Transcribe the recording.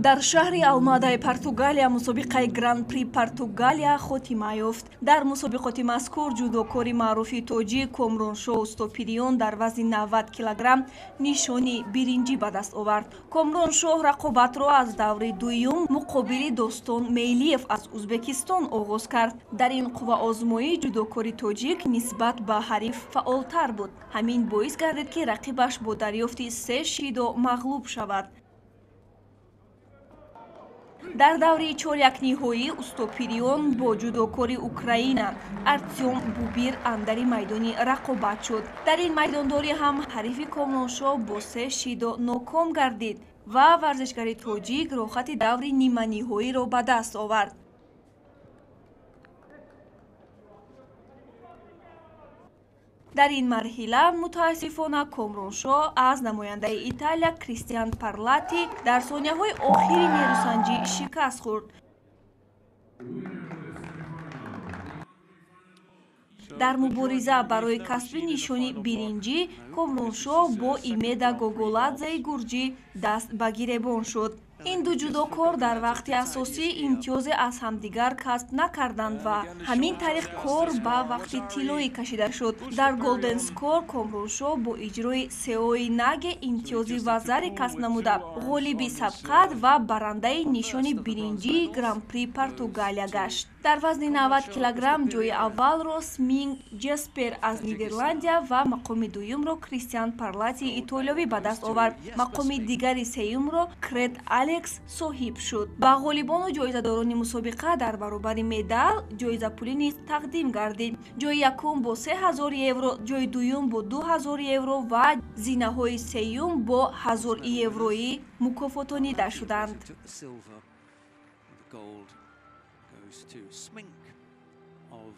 Дар шаҳри Алмадаи Португалия мусобиқаи Гран-при Португалия хотима ёфт. Дар мусобиқоти мазкур ҷудокори маъруфи тоҷик Комроншоҳ Устопириён дар вазни 90 килограмм нишони биринҷӣ ба даст овард. Комроншоҳ рақобатро аз даври дуюм муқобили Достон Мейлиев аз Узбекистон оғоз кард. Дар ин қувваозмоӣ ҷудокори тоҷик нисбат ба ҳариф фаъолтар буд. Ҳамин боис гардид, ки рақибаш бо дарёфти се шидо мағлуб шавад. Дар даври чорякниҳоӣ Устопириён бо ҷудокори Украина Артём Бубир андари майдони рақобат шуд. Дар ин майдондорӣ ҳам ҳарифи Комроншоҳ бо се шидо ноком гардид ва варзишгари тоҷик роҳхати даври ниманиҳоиро ба даст овард. Дар ин марҳила мутаассифона Комроншоҳ аз намояндаи Италия Кристиан Парлати дар сонияҳои охири нерӯсанҷӣ шикаст хӯрд. Дар мубориза барои касби нишони биринҷӣ Комроншоҳ бо Имеда Гоголадзеи гурҷӣ даст ба гиребон шуд. Ин ду ҷудокор дар вақти асосӣ имтиёзе аз ҳамдигар касб накарданд ва ҳамин тариқ кор ба вақти тиллоӣ кашида шуд. Дар голден скор Комроншоҳ бо иҷрои сеои наге имтиёзи вазаре касб намуда, ғолиби сабқат ва барандаи нишони биринҷии Гран-при Португалия гашт. Дар вазни 90 килограмм ҷои аввалро Сминг Ҷеспер аз Нидерландия ва мақоми дуюмро Кристиан Парлати итолиёвӣ ба даст овард. Мақоми дигари сеюмро Крет Алекс соҳиб шуд. Ба ғолибону ҷоизадорони мусобиқа дар баробари медал ҷоизапулӣ низ тақдим гардид. Ҷои якум бо 3000 евро, ҷои дуюм бо 2000 евро ва зинаҳои сеюм бо 1000 евроӣ мукофотонида шуданд. Goes to Smink of